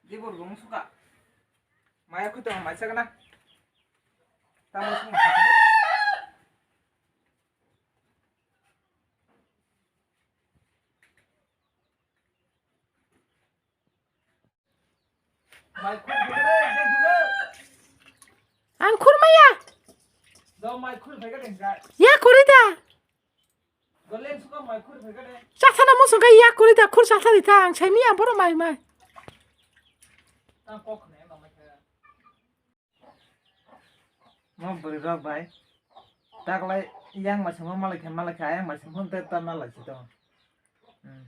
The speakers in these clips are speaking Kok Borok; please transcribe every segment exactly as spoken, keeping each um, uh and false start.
Dibor gong suka. Maya khuto mai sagana. Tamo sung. Mai khur bigre, de bigre. Ang khurmaya. Do mai khur bigre ga. Ya khuri da. Golen suka mai khur bigre. Chathana mo suka ya khuri da khur chathani ta ang sai miya boro mai mai. Ta kok ne ma mai kha. Mo bwrwi rok bai. Taklai yang masing mo malai kha malai kha yang masing phone te ta nalai si to. Hmm.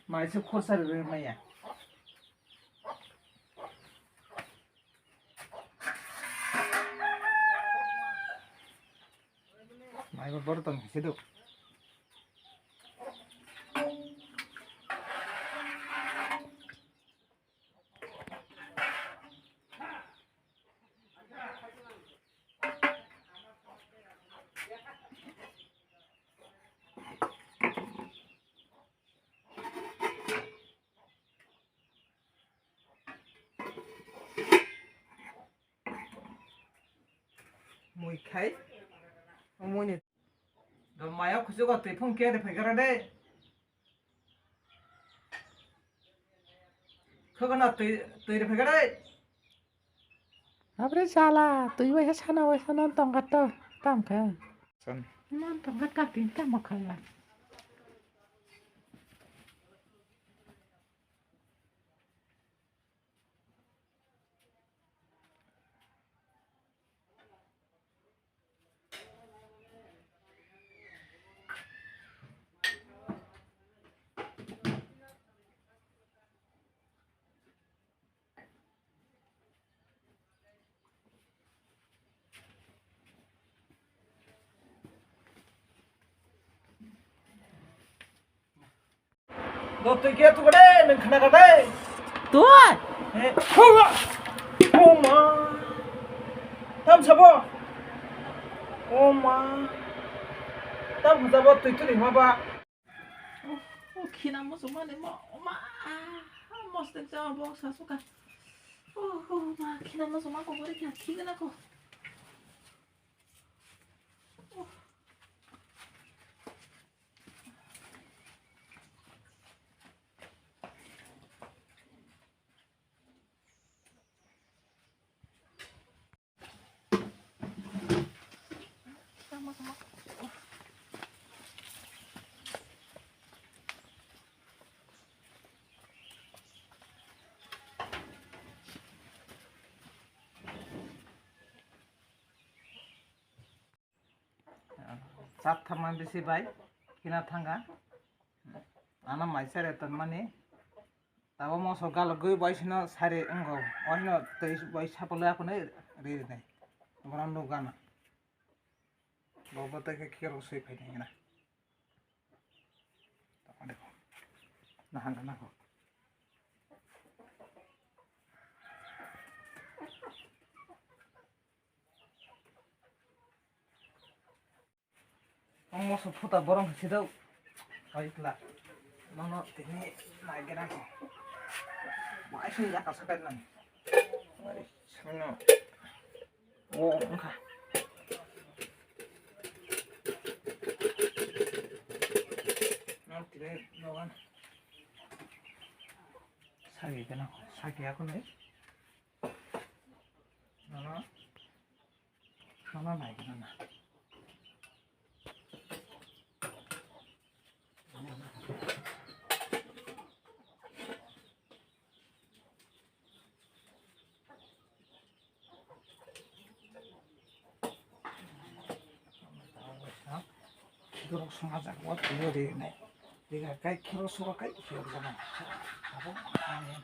Mai se khorsa rwrwi maya. Mai bo bor tong se do. Mui khai, mui ni. Do maya khusugo twi phung khe de phai gara de. Khogana twi, twi de phai gara de. Abre jala, twi waisa sana waisa non tongkha to, tam kha. San. Non tongkha katin tam kha. Do twi khe tuka de, nwng khna kha de. Twi? He, huma. Huma. Tam sabo. Huma. Tam sabo twi twi ma ba. Oh, oh, khina muchung mani mo, ma. Mostek jawa bok sa suka. Oh, oh, ma, khina muchung ma ko bori kha, khigna ko. Oh. Chat tharmani bisi bai khina thanga. Ano mai sare tonmani. Tabo moso galogwi bai sino sari wngo. Bai sino twi bai sapole aphano ri rinai. Bono nukgana. Bo bo tei khe khero swi phainai hina. Tamo dekho. Nahana nakho. Ang moso phuta borong khe sidok. Oi kla. Nono tini naigra ko. Bai sini jaka sakai nang. Bai sini. O wngkha. Nono tini nogan. Sagi kana sagi aku nih. Nono. Nono nai kana na. Khirok songajak o twi rinai. Riga kai khirok soro kai khirok jana. Abo ani.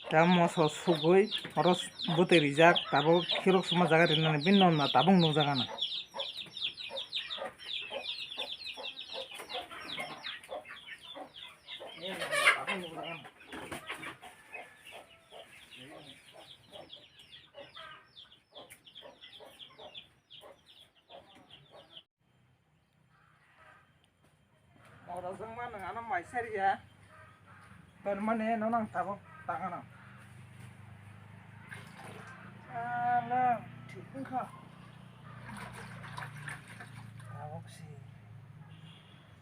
Ta moso sugui oro bwtwi rijak, tabuk khirok suma jaga rinani bini nonna tabuk nukjagana. Oro jwngma nwng ano mai sariya. Permane no nang tabok tangano. Ala, thik wngkha. Tabok si.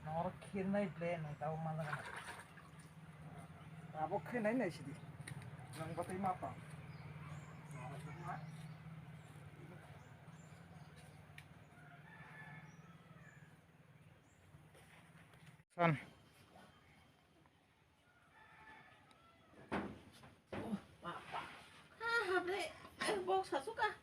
Norok khirnai ble nang tabok manjak. Tabok khe nai nai sidi. Nang batwi ma tong. San. Ah, hapre, eh, box asuk ah.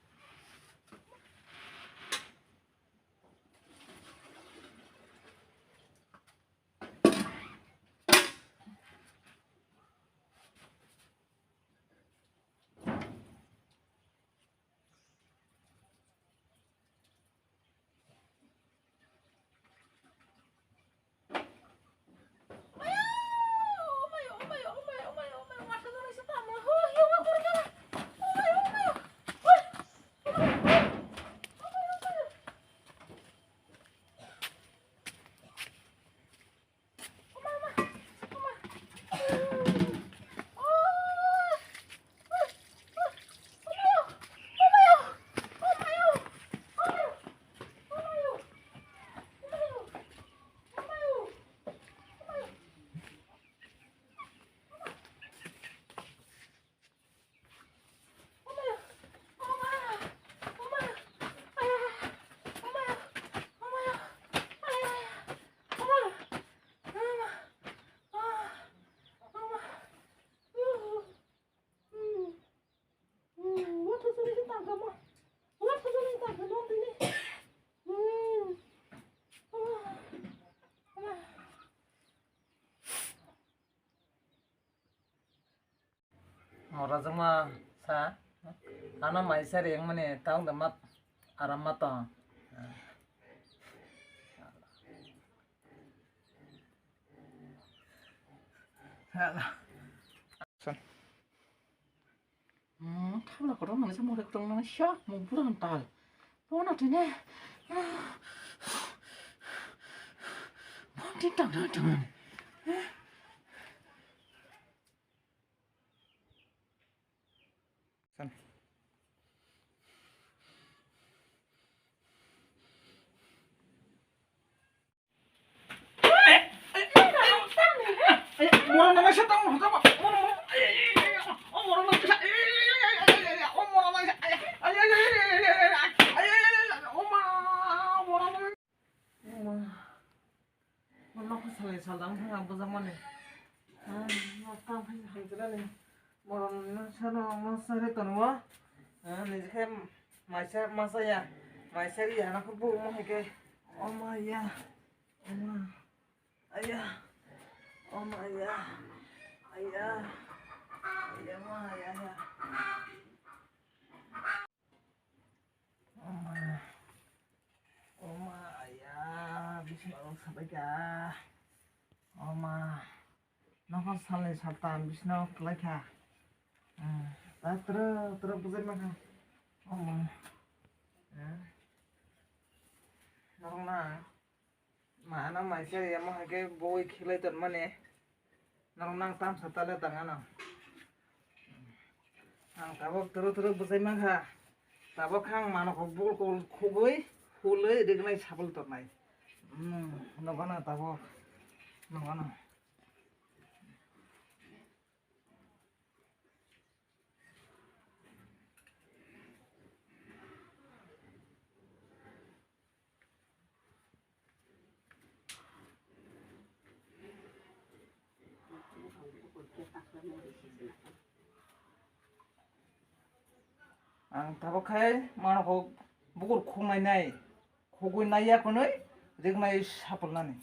Oro jongma sa, ano maisa ri wngmani ta wngda mat aram ma tong. Hmm, thabla kotor manwi se mori kotor nang sha, mung bura tal. Bono tine. Bon tin tang tang tang. San. Mano kho salni sal tang thang ang bwjakmani. Ah, tang phai hamjwnani. Borok no sano ma sari tongo. Ah, niji khe maisa ma saya. Maisa ri hana khe bu mo hai khe. O ma ya. O ma. Aya. O ma ya. Aya. Aya ma ya ya. Oma, oma, aya, bising rok sabaika. Oma, nokha salni saltam bising rok kwlaikha. Hmm, ta tro, tro bujai mankha. Oma. Hmm. Norok na. Mano maisa ri, omo hai khe boi khilai tonmani. Norok nang tamsa tale tang ano. Ang tabok turu turu bwsai mankha. Tabok khe ang mano kok bukol kok khugui, hului, rignai sabul tongnai. Hmm, nogono tabok. Nogono. Ang tabok khai mano kok bukur khungnai nai, khugui nai ya kwnwi, rignai sapulnani.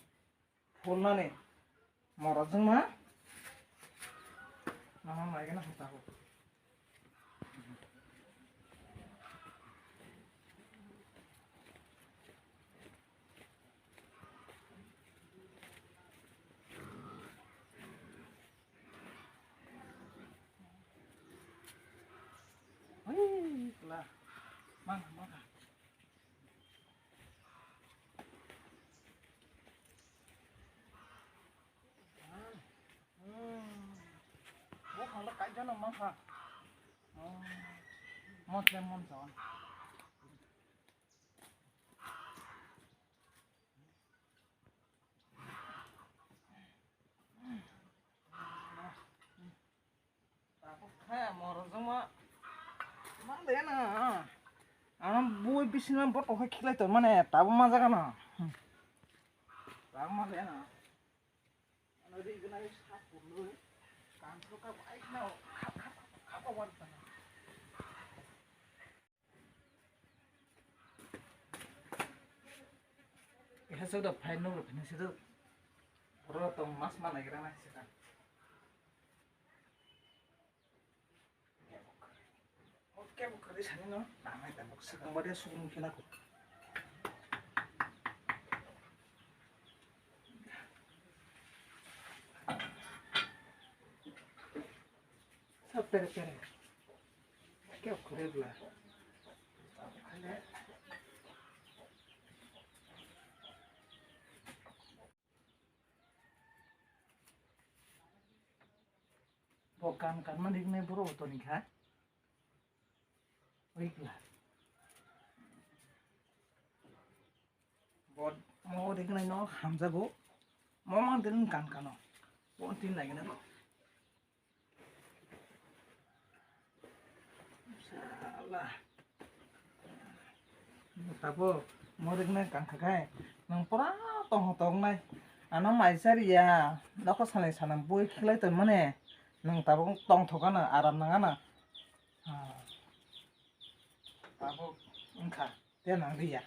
Phulnani mora jwngma. Nang naigwna hota ho. Oi, kla. Mang, mang. Mon se mon son. Tabuk khe morojwkma man de na. Ano bui bisina botok khe khilai ton mane tabuk ma jaga na. Tabuk ma de na. Ano ri gwnai sak kurlwi. Kan thok ka bai na. Khap khap khap khap wan ta. Keha sok da phai nok rok phai se do. Oro tong mas ma nai gra nai se ka. Oke, bu kari sani no. Nang nai ta buk sakang ba de sukung kena ko. Sa pere pere. Kya kore bla. Bo kan kan mani ne bro to ni kha. Oi bla. Bo mo de gnai no hamjago. Mo mang de kan kano. Bo tin lai gna. Sala. Tabo mo de gnai kan kha kai. Nang pura tong tong nai. Ano mai sari ya. Nokho sanai sanam bui khilai ton mane. Nang tabo tong thok gana aram nang gana. Ah. Tabuk wngkha, tei nang liya.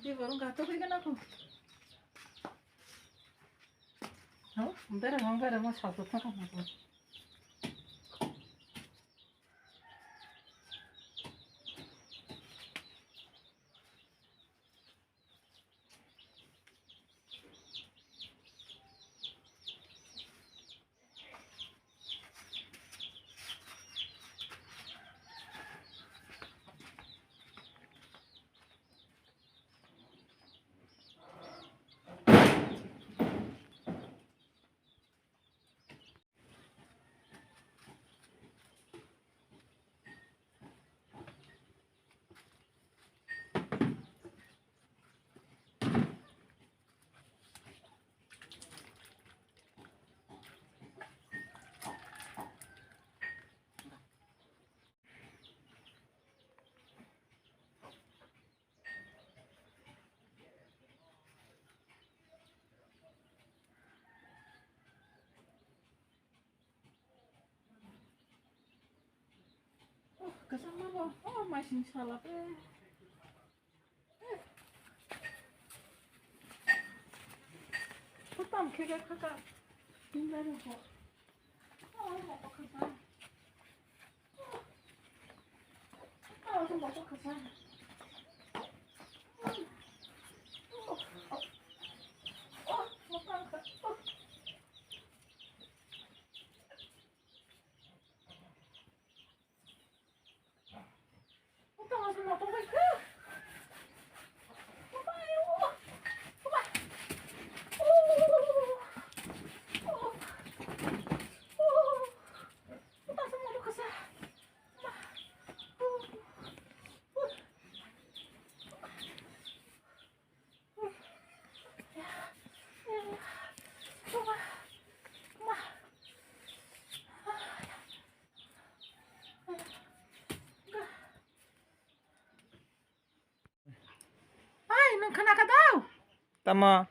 Di borok gato khe gana ko. Ho, bera mo, bera mo, sa to thang mo. Oh, kasang ma bo. Oh, mai sing sala pe. Kutam khe khe kha ka. Tin bai ro ko. Oh, mo ko kha ka. Ai, nwng khna ka dao? Tamo?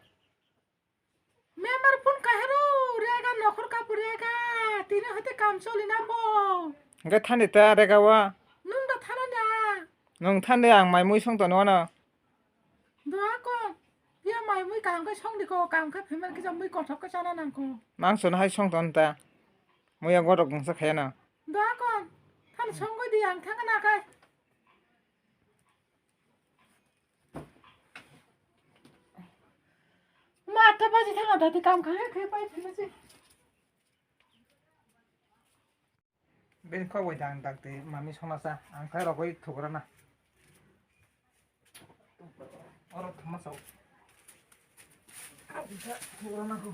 Member phone kahero rega nokhor kapu rega. Tini hoite kam choli na bo. Hingke thani ta rega wa. Nwng da thana da. Nwng thani ang mai mui song tono ano. Doa ko. Pia mai mui kaham khe song di ko, kaham khe phemer kisa mui kothok khe chana nang ko. Mangso no hai song ton ta. Mui ang gorok mungsa khaya na. Doa ko. Thani song goi di ang thang na kai. Ma, atta baji thang, atta ti kam khai khai pai phina si. Bini kok bai dang dak ti mami sona sa, ang khai rok bai thugra na. Oro thuma sa. Thugra na ko.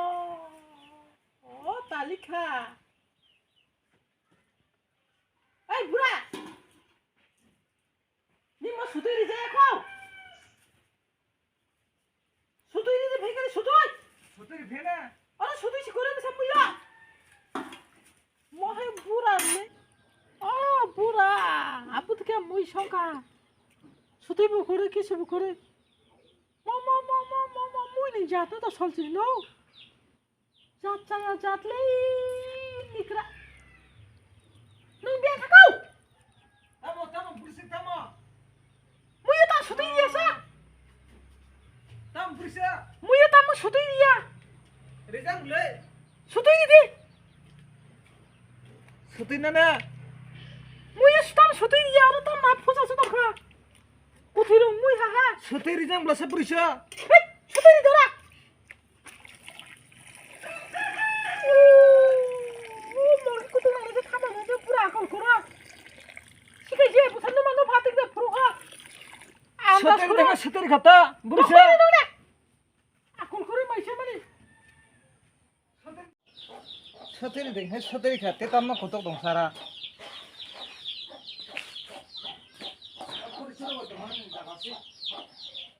Oh, oh, talikha. Ei, bura! Nima sutui rijaya kho? Sutui ridi phai kari sutui. Sutui phena. Aro sutui si kore misa muya. Mohai bura ne. Oh, bura. Apu tike mui songka. Sutui bu kore, kisu bu kore. Mo, mo, mo, mo, mo, mo, mui ni jata to solchi no. Jat chaya jat le nikra. Nung biya thakau. Tamo, tamo, bwrwswk tamo. Muiyo ta sutui riya sa. Tamo bwrwswk. Muiyo tamo sutui riya. Rijang le. Sutui ridi. Sutui nana. Muiyo tam sutui riya, aro tam na phuja sa tongkha. Kuthirung mui ha ha. Sutui rijang bwlasa bwrwswk. Hei, sutui ri dora. Soteri dengha, soteri khata, bwrwisa. Soteri dengha, soteri khata, tamno kotok dong sara.